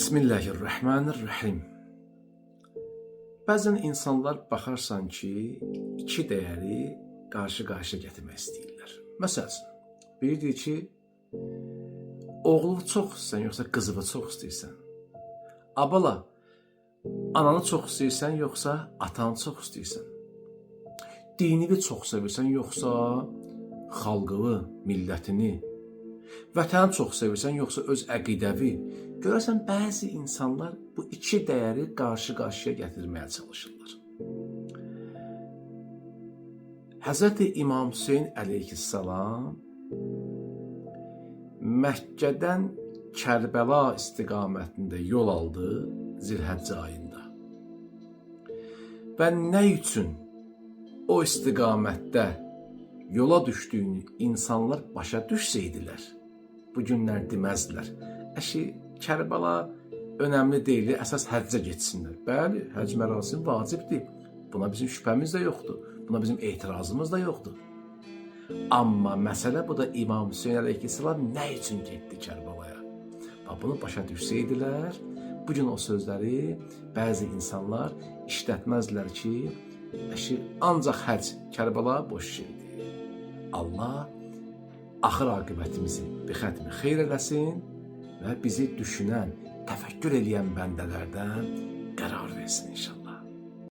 Bismillahirrahmanirrahim. Bəzən insanlar baxarsan ki, iki dəyəri qarşı-qarşıya gətirmək istəyirlər. Məsəl üçün, biri deyir ki, oğlu çox istəyirsən, yoxsa qızını çox istəyirsən? Abala, ananı çox istəyirsən, yoxsa atanı çox istəyirsən? Dinini çox sevirsən, yoxsa xalqını, millətini? Vətəni çox sevirsən, yoxsa öz əqidəvi? Görərsən bəzi insanlar bu iki dəyəri qarşı-qarşıya gətirməyə çalışırlar. Həzrəti İmam Hüseyn əleyhissalam Məkkədən Kərbəla istiqamətində yol aldı Zilhəccə ayında. Və nə üçün o istiqamətdə yola düşdüyünü insanlar başa düşsəydilər, bu günlər deməzdilər. Əşi, Kərbəla önəmli deyil, əsas həccə getsinlər. Bəli, həcc mərasimi vacibdir. Buna bizim şübhəmiz də yoxdur. Buna bizim etirazımız da yoxdur. Amma məsələ bu da İmam Hüseyn əleyhissalam nə üçün getdi Kərbəlaya? Bax bunu başa düşsəydilər, bu gün o sözləri bəzi insanlar işlətməzdilər ki, əşi ancaq həcc, Kərbəla boş şeydir. Allah axır aqibətimizi bi xətmi xeyr eləsin və bizi düşünən, təfəkkür eləyən bəndələrdən qərar versin inşallah.